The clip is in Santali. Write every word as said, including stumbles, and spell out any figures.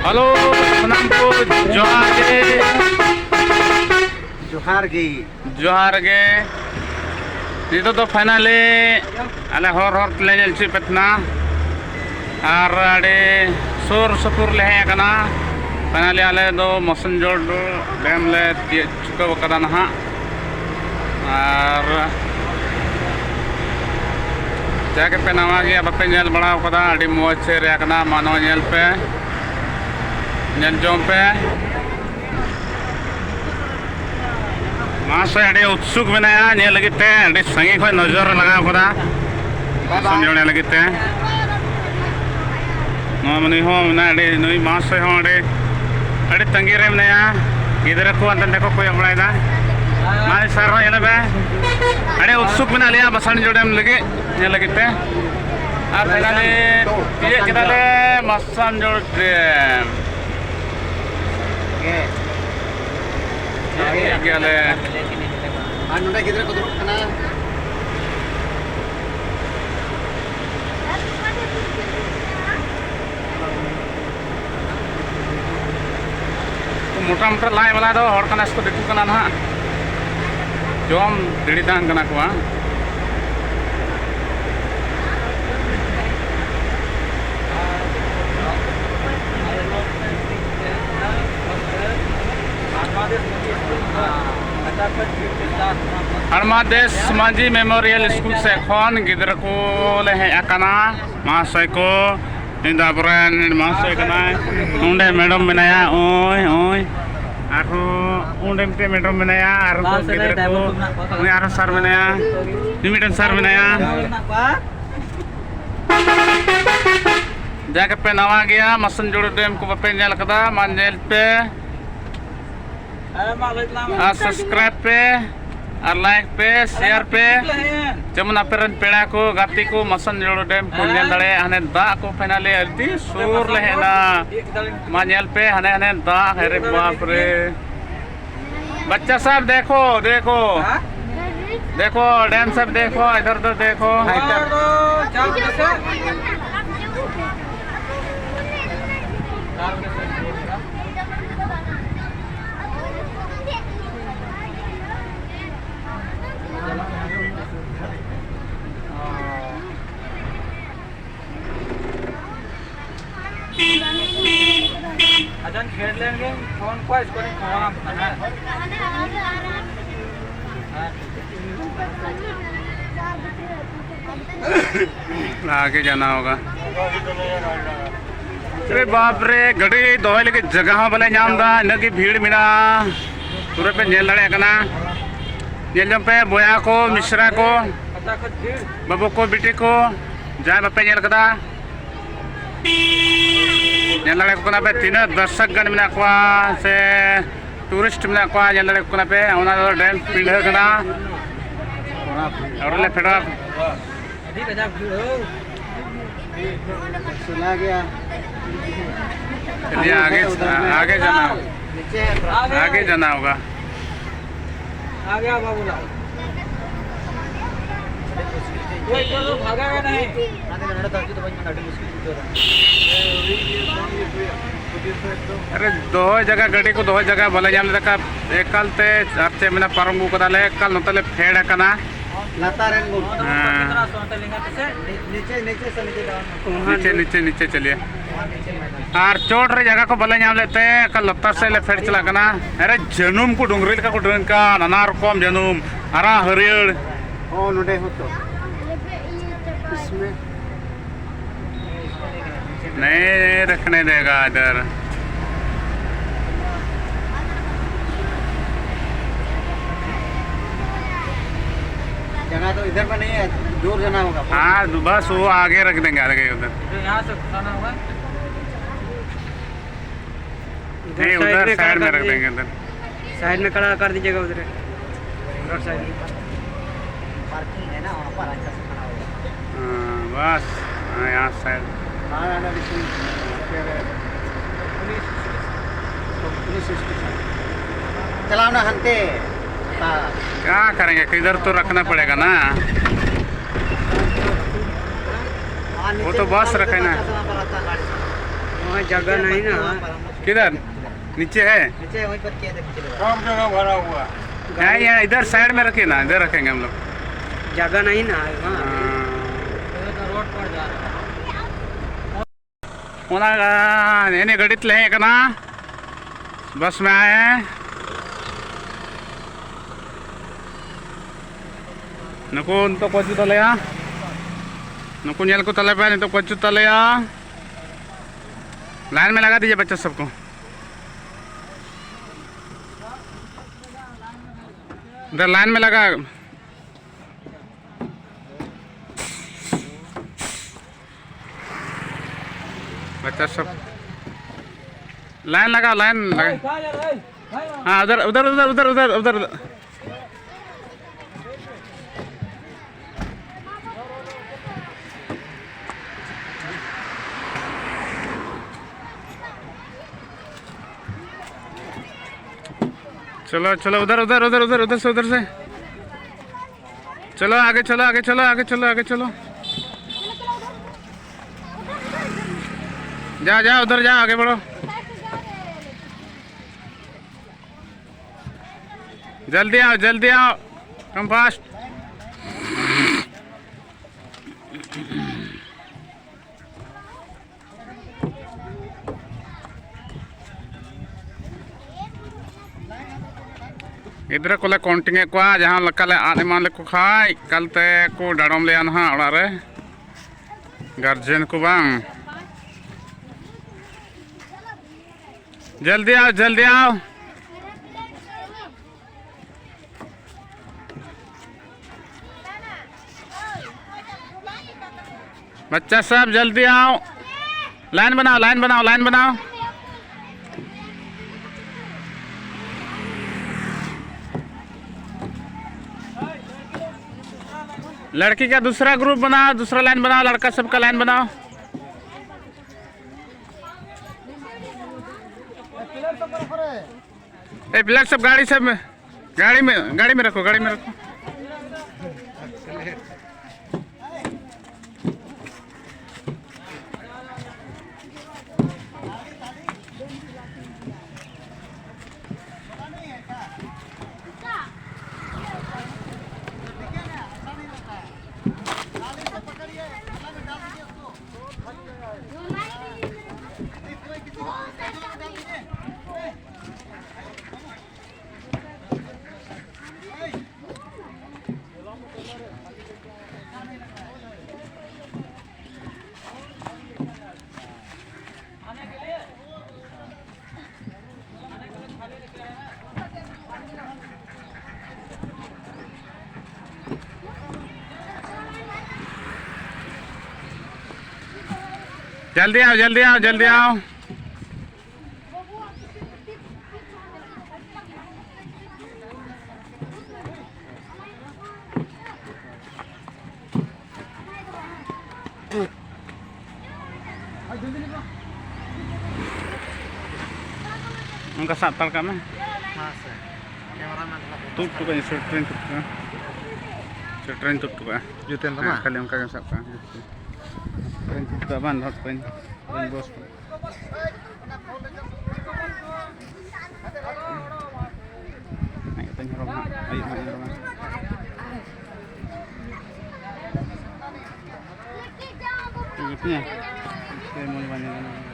ᱦᱮᱞᱳ, ᱥᱟᱱᱟᱢ ᱠᱚ ᱡᱚᱦᱟᱨ ᱜᱮ᱾ ᱡᱚᱦᱟᱨ ᱜᱮ᱾ ᱡᱚᱦᱟᱨ ᱜᱮ᱾ ᱱᱤᱛᱚᱜ ᱫᱚ finally ᱟᱞᱮ ᱦᱚᱨ ᱦᱚᱨ ᱛᱮᱞᱮ ᱧᱮᱞ ᱦᱚᱪᱚᱭᱮᱫ ᱯᱮ ᱛᱟᱦᱮᱱᱟ᱾ ᱟᱨ ᱟᱹᱰᱤ ᱥᱩᱨ ᱥᱩᱯᱩᱨ ᱞᱮ ᱦᱮᱡ ᱟᱠᱟᱱᱟ᱾ Finally ᱟᱞᱮ ᱫᱚ ᱢᱟᱥᱟᱱᱡᱳᱲ dam ᱞᱮ ᱛᱤᱭᱳᱜ ᱪᱩᱠᱟᱹᱣ ᱟᱠᱟᱫᱟ ᱱᱟᱦᱟᱜ᱾ ᱟᱨ ᱡᱟᱜᱮ ᱯᱮ ᱱᱟᱣᱟ ᱜᱮᱭᱟ, ᱵᱟᱯᱮ ᱧᱮᱞ ᱵᱟᱲᱟ ᱟᱠᱟᱫᱟ, ᱟᱹᱰᱤ ᱢᱚᱡᱽ area ᱠᱟᱱᱟ᱾ ᱢᱟ ᱱᱚᱣᱟ ᱧᱮᱞ ᱯᱮ, ᱧᱮᱞ ᱡᱚᱝ ᱯᱮ᱾ ᱢᱟᱥᱮ ᱟᱹᱰᱤ ᱩᱛᱥᱩᱠ ᱢᱮᱱᱟᱭᱟ ᱧᱮᱞ ᱞᱟᱹᱜᱤᱫ ᱛᱮ, ᱟᱹᱰᱤ ᱥᱟᱺᱜᱤᱧ ᱠᱷᱚᱱ ᱱᱚᱡᱚᱨ ᱮ ᱞᱟᱜᱟᱣ ᱠᱟᱫᱟ᱾ ᱢᱟᱥᱟᱱᱡᱳᱲ ᱧᱮᱞ ᱞᱟᱹᱜᱤᱫ ᱛᱮ᱾ ᱱᱚᱣᱟ ᱱᱩᱭ ᱦᱚᱸ ᱢᱮᱱᱟᱭ, ᱟᱹᱰᱤ, ᱱᱩᱭ ᱢᱟᱦᱟᱥᱚᱭ ᱦᱚᱸ ᱟᱹᱰᱤ, ᱟᱹᱰᱤ ᱛᱟᱺᱜᱤ ᱨᱮ ᱢᱮᱱᱟᱭᱟ᱾ ᱜᱤᱫᱽᱨᱟᱹ ᱠᱚ ᱦᱟᱱᱛᱮ ᱱᱟᱛᱮ ᱠᱚ ᱠᱚᱭᱚᱜ ᱵᱟᱲᱟᱭᱮᱫᱟ᱾ ᱢᱟ ᱥᱟᱨ ᱦᱚᱸ ᱧᱮᱞ ᱢᱮ, ᱟᱹᱰᱤ ᱩᱛᱥᱩᱠ ᱢᱮᱱᱟᱜ ᱞᱮᱭᱟ ᱢᱟᱥᱟᱱᱡᱳᱲ dam ᱞᱟᱹᱜᱤᱫ, ᱧᱮᱞ ᱞᱟᱹᱜᱤᱫ ᱛᱮ᱾ ᱟᱨ finally ᱛᱤᱭᱳᱜ ᱠᱮᱫᱟᱞᱮ ᱢᱟᱥᱟᱱᱡᱳᱲ dam᱾ ᱛᱤᱭᱳᱜ ᱠᱮᱫ ᱜᱮᱭᱟᱞᱮ᱾ ᱟᱨ ᱱᱚᱰᱮ ᱜᱤᱫᱽᱨᱟᱹ ᱠᱚ ᱫᱩᱲᱩᱵ ᱠᱟᱱᱟ᱾ ᱢᱚᱴᱟ ᱢᱚᱴᱟ ᱞᱟᱡ ᱵᱟᱞᱟ ᱫᱚ ᱦᱚᱲ ᱠᱟᱱᱟ ᱥᱮᱠᱚ ᱫᱤᱠᱩ ᱠᱟᱱᱟ ᱱᱟᱦᱟᱜ? ᱡᱚᱢ ᱫᱤᱲᱤ ᱛᱟᱦᱮᱱ ᱠᱟᱱᱟ ᱠᱚ, ᱵᱟᱝ? ᱦᱟᱲᱢᱟ ᱫᱮᱥ ᱢᱟᱹᱡᱷᱤ Memorial School ᱥᱮᱫ ᱠᱷᱚᱱ ᱜᱤᱫᱽᱨᱟᱹ ᱠᱚ ᱞᱮ ᱦᱮᱡ ᱟᱠᱟᱱᱟ, ᱢᱟᱦᱟᱥᱚᱭ ᱠᱚ᱾ ᱱᱩᱭ ᱫᱚ ᱟᱵᱚᱨᱮᱱ ᱢᱟᱦᱟᱥᱚᱭ ᱠᱟᱱᱟᱭ᱾ ᱚᱸᱰᱮ madam ᱢᱮᱱᱟᱭᱟ, ᱳᱭ, ᱳᱭ᱾ ᱟᱨᱦᱚᱸ ᱚᱸᱰᱮ ᱢᱤᱫᱴᱮᱱ madam ᱢᱮᱱᱟᱭᱟ, ᱟᱨ ᱩᱱᱠᱩ ᱜᱤᱫᱽᱨᱟᱹ ᱠᱚ, ᱩᱱᱤ ᱟᱨᱦᱚᱸ sir ᱢᱮᱱᱟᱭᱟ, ᱩᱱᱤ ᱢᱤᱫᱴᱮᱱ sir ᱢᱮᱱᱟᱭᱟ᱾ ᱡᱟᱜᱮ ᱯᱮ ᱱᱟᱣᱟ ᱜᱮᱭᱟ, ᱢᱟᱥᱟᱱᱡᱳᱲ dam ᱠᱚ ᱵᱟᱯᱮ ᱧᱮᱞ ᱠᱟᱫᱟ, ᱢᱟ ᱧᱮᱞ ᱯᱮ᱾ ᱟᱨ subscribe ᱯᱮ, ᱟᱨ like ᱯᱮ, share ᱯᱮ, ᱡᱮᱢᱚᱱ ᱟᱯᱮ ᱨᱮᱱ ᱯᱮᱲᱟ ᱠᱚ, ᱜᱟᱛᱮ ᱠᱚ ᱢᱟᱥᱟᱱᱡᱳᱲ dam ᱠᱚ ᱧᱮᱞ ᱫᱟᱲᱮᱭᱟᱜᱼᱟ᱾ ᱦᱟᱱᱮ ᱫᱟᱜ ᱠᱚ finally ᱟᱹᱰᱤ ᱥᱩᱨ ᱞᱮ ᱦᱮᱡ ᱮᱱᱟ᱾ ᱢᱟ ᱧᱮᱞ ᱯᱮ, ᱦᱟᱱᱮ ᱦᱟᱱᱮ ᱫᱟᱜ, ᱟᱨᱮ ᱵᱟᱯ ᱨᱮ᱾ बच्चा सब देखो, देखो, देखो, dam सब देखो, इधर उधर देखो। हाँ, इधर। हाँ, तो चार बजे से। चार बजे से। ᱟᱪᱪᱷᱟ, ᱯᱷᱮᱰ ᱞᱮᱱ ᱜᱮ, ᱯᱷᱳᱱ ᱠᱚᱣᱟ, ᱤᱥᱠᱩᱞ ᱨᱤᱧ ᱯᱷᱳᱱ ᱟᱢ ᱠᱟᱱᱟ, ᱦᱮᱸ? ᱟᱜᱮ ᱡᱟᱱᱟ ᱦᱳᱜᱟ᱾ ᱟᱨᱮ ᱵᱟᱯ ᱨᱮ, ᱜᱟᱹᱰᱤ ᱫᱚᱦᱚᱭ ᱞᱟᱹᱜᱤᱫ ᱡᱟᱭᱜᱟ ᱦᱚᱸ ᱵᱟᱞᱮ ᱧᱟᱢ ᱮᱫᱟ, ᱤᱱᱟᱹᱜ ᱜᱮ ᱵᱷᱤᱲ ᱢᱮᱱᱟᱜᱼᱟ᱾ ᱯᱩᱨᱟᱹ ᱯᱮ ᱧᱮᱞ ᱫᱟᱲᱮᱭᱟᱜ ᱠᱟᱱᱟ᱾ ᱧᱮᱞ ᱡᱚᱝ ᱯᱮ ᱵᱚᱭᱦᱟ ᱠᱚ, ᱢᱤᱥᱨᱟ ᱠᱚ, ᱵᱟᱹᱵᱩ ᱠᱚ, ᱵᱤᱴᱤ ᱠᱚ, ᱡᱟᱦᱟᱸᱭ ᱵᱟᱯᱮ ᱧᱮᱞ ᱠᱟᱫᱟ, ᱧᱮᱞ ᱫᱟᱲᱮᱭᱟᱠᱚ ᱠᱟᱱᱟ ᱯᱮ ᱛᱤᱱᱟᱹᱜ ᱫᱚᱨᱥᱚᱠ ᱜᱟᱱ ᱢᱮᱱᱟᱜ ᱠᱚᱣᱟ ᱥᱮ ᱴᱩᱨᱤᱥᱴ ᱢᱮᱱᱟᱜ ᱠᱚᱣᱟ᱾ ᱧᱮᱞ ᱫᱟᱲᱮᱭᱟᱠᱚ ᱠᱟᱱᱟ ᱯᱮ, ᱚᱱᱟ ᱫᱚ ᱰᱮᱢ ᱯᱤᱰᱷᱟᱹ ᱠᱟᱱᱟ᱾ ᱚᱸᱰᱮ ᱞᱮ ᱯᱷᱮᱰᱚᱜᱼᱟ᱾ ᱟᱹᱰᱤ ᱠᱟᱡᱟᱠ ᱵᱷᱤᱲ ᱦᱳ᱾ सुना गया। चलिए आगे, आगे जाना, नीचे है थोड़ा। आगे जाना होगा। आ गया बाबूलाल। कोई तो भागा का नहीं। ᱚᱱᱟᱛᱮ ᱱᱚᱰᱮ ᱫᱚ ᱦᱤᱡᱩᱜ ᱫᱚ ᱵᱟᱹᱧ ᱢᱮᱱᱟ, ᱟᱹᱰᱤ ᱢᱩᱥᱠᱤᱞ ᱵᱩᱡᱷᱟᱹᱣ ᱫᱟ᱾ ᱟᱨᱮ ᱫᱚᱦᱚᱭ ᱡᱟᱭᱜᱟ, ᱜᱟᱹᱰᱤ ᱠᱚ ᱫᱚᱦᱚᱭ ᱡᱟᱭᱜᱟ ᱵᱟᱞᱮ ᱧᱟᱢ ᱞᱮᱫᱟ᱾ ᱮᱠᱟᱞ ᱛᱮ ᱟᱨ ᱪᱮᱫ ᱢᱮᱱᱟ, ᱯᱟᱨᱚᱢ ᱟᱹᱜᱩ ᱠᱟᱫᱟᱞᱮ, ᱮᱠᱟᱞ ᱱᱚᱛᱮ ᱞᱮ ᱯᱷᱮᱰ ᱟᱠᱟᱱᱟ᱾ ᱞᱟᱛᱟᱨ ᱨᱮᱱ ᱠᱚ᱾ ᱦᱮᱸ᱾ ᱱᱤᱪᱮ, ᱱᱤᱪᱮ ᱥᱮ ᱱᱤᱪᱮ ᱡᱟᱣ ᱢᱮ᱾ ᱱᱤᱪᱮ, ᱱᱤᱪᱮ, ᱱᱤᱪᱮ ᱪᱟᱞᱤᱭᱮ᱾ ᱟᱨ ᱪᱚᱴ ᱨᱮ ᱡᱟᱭᱜᱟ ᱠᱚ ᱵᱟᱞᱮ ᱧᱟᱢ ᱞᱮᱫ ᱛᱮ ᱮᱠᱟᱞ ᱞᱟᱛᱟᱨ ᱥᱮᱫ ᱞᱮ ᱯᱷᱮᱰ ᱪᱟᱞᱟᱜ ᱠᱟᱱᱟ᱾ ᱟᱨᱮ ᱡᱟᱹᱱᱩᱢ ᱠᱚ ᱰᱩᱝᱨᱤ ᱞᱮᱠᱟ ᱠᱚ ᱰᱟᱹᱝ ᱠᱟᱱ, ᱱᱟᱱᱟ ᱨᱚᱠᱚᱢ ᱡᱟᱹᱱᱩᱢ, ᱟᱨᱟᱜ ᱦᱟᱹᱨᱭᱟᱹᱲ᱾ ᱦᱚᱸ, ᱱᱚᱰᱮ ᱦᱚᱸ ᱛᱚ᱾ ᱤᱥᱢᱮ᱾ नहीं रखने देगा इधर। जगह तो इधर पर नहीं है, दूर जाना होगा। हाँ, बस वो आगे रख देंगे, आगे उधर। तो यहाँ से उठाना होगा। नहीं, उधर साइड में रख देंगे, इधर। साइड में खड़ा कर दीजिएगा उधर, रोड साइड में। पार्किंग है ना, वहाँ पर अच्छा से खड़ा होगा। हाँ, बस, हाँ, यहाँ साइड। हाँ, हाँ, हाँ, बिल्कुल। Police, police station. चलाओ ना, हंते। हाँ। क्या करेंगे, किधर तो रखना पड़ेगा ना। वो तो बस रखे ना। वहाँ जगह नहीं ना। किधर? नीचे है? नीचे वहीं पर किया था, नीचे लगा। सब जगह भरा हुआ है। नहीं, यहाँ इधर साइड में रखिए ना, इधर रखेंगे हम लोग। जगह नहीं ना है वहाँ। हाँ। रोड पर जा रहा है। ᱚᱱᱟ ᱮᱱᱮ ᱜᱟᱹᱰᱤ ᱛᱮᱞᱮ ᱦᱮᱡ ᱟᱠᱟᱱᱟ, ᱵᱟᱥ ᱢᱮ ᱟᱭᱮ᱾ ᱱᱩᱠᱩ ᱱᱤᱛᱚᱜ ᱠᱚ ᱦᱤᱡᱩᱜ ᱛᱟᱞᱮᱭᱟ, ᱱᱩᱠᱩ ᱧᱮᱞ ᱠᱚ ᱛᱟᱞᱮ ᱯᱮ, ᱱᱤᱛᱚᱜ ᱠᱚ ᱦᱤᱡᱩᱜ ᱛᱟᱞᱮᱭᱟ᱾ ᱞᱟᱭᱤᱱ ᱢᱮ ᱞᱟᱜᱟ ᱫᱤᱡᱮ ᱵᱟᱪᱪᱟ ᱥᱚᱵ ᱠᱚ, ᱤᱫᱷᱟᱨ ᱞᱟᱭᱤᱱ ᱢᱮ ᱞᱟᱜᱟ᱾ ᱵᱟᱪᱪᱟ ᱥᱚᱵ ᱞᱟᱭᱤᱱ ᱞᱟᱜᱟᱣ, ᱞᱟᱭᱤᱱ ᱞᱟᱜᱟᱣ᱾ ᱦᱮᱸ, ᱩᱫᱷᱟᱨ, ᱩᱫᱷᱟᱨ, ᱩᱫᱷᱟᱨ, ᱩᱫᱷᱟᱨ, ᱩᱫᱷᱟᱨ, ᱩᱫᱷᱟᱨ, ᱩᱫᱷᱟᱨ᱾ चलो, चलो, उधर, उधर, उधर, उधर, उधर से, उधर से। चलो, आगे चलो, आगे चलो, आगे चलो, आगे चलो। जाओ, जाओ, उधर जाओ, आगे बढ़ो। जल्दी आओ, जल्दी आओ, कम फास्ट। ᱜᱤᱫᱽᱨᱟᱹ ᱠᱚᱞᱮ ᱠᱚᱱᱴᱤᱝ ᱮᱫ ᱠᱚᱣᱟ, ᱡᱟᱦᱟᱸ ᱞᱮᱠᱟᱞᱮ ᱟᱫ ᱮᱢᱟᱱ ᱞᱮᱠᱚ ᱠᱷᱟᱡ ᱮᱠᱟᱞ ᱛᱮ ᱠᱚ ᱰᱟᱲᱚᱢ ᱞᱮᱭᱟ ᱱᱟᱦᱟᱜ ᱚᱲᱟᱜ ᱨᱮ, ᱜᱟᱨᱡᱮᱱ ᱠᱚ ᱵᱟᱝ᱾ ᱡᱚᱞᱫᱤ ᱟᱣ, ᱡᱚᱞᱫᱤ ᱟᱣ᱾ बच्चा सब जल्दी आओ, लाइन बनाओ, लाइन बनाओ, लाइन बनाओ। लड़की का दूसरा ग्रुप बनाओ, दूसरा लाइन बनाओ, लड़का सबका लाइन बनाओ। ए, पिलर सब गाड़ी सब में, गाड़ी में, गाड़ी में रखो, गाड़ी में रखो। जल्दी आओ, जल्दी आओ, जल्दी आओ। ᱚᱱᱠᱟ ᱥᱟᱵ ᱦᱟᱛᱟᱲ ᱠᱟᱜ ᱢᱮ᱾ ᱢᱟᱥᱮ, ᱠᱮᱢᱮᱨᱟ ᱢᱮᱱ ᱥᱟᱞᱟᱜ ᱵᱚᱱ ᱛᱩᱫ ᱦᱚᱴᱚ ᱠᱟᱜᱼᱟ, ᱥᱩᱨ ᱴᱨᱮᱱ ᱛᱩᱫ ᱠᱟᱜᱼᱟ᱾ ᱥᱩᱨ ᱴᱨᱮᱱ ᱛᱩᱫ ᱦᱚᱴᱚ ᱠᱟᱜᱼᱟ᱾ ᱡᱩᱛᱮᱱ ᱫᱚ ᱦᱮᱸ, ᱵᱟᱝ? ᱠᱷᱟᱹᱞᱤ ᱚᱱᱠᱟ ᱜᱮᱢ ᱥᱟᱵ ᱠᱟᱜᱼᱟ᱾ ᱴᱨᱮᱱ ᱛᱩᱫ ᱠᱟᱜᱼᱟ, ᱵᱟᱝ ᱫᱚᱦᱚ ᱦᱚᱴᱚ ᱠᱟᱜᱼᱟᱹᱧ᱾ ᱴᱨᱮᱱ ᱵᱚᱥ ᱠᱚ᱾ ᱦᱮᱡ ᱠᱟᱛᱮᱧ ᱦᱚᱨᱚᱜᱟ ᱦᱟᱸᱜ, ᱟᱹᱭᱩᱵ ᱦᱟᱸᱜ ᱤᱧ ᱦᱚᱨᱚᱜᱟ᱾ ᱴᱷᱤᱠ ᱜᱮᱭᱟ᱾ ᱥᱮ ᱢᱚᱡᱽ ᱵᱟᱝ ᱧᱮᱞᱚᱜ ᱠᱟᱱᱟ᱾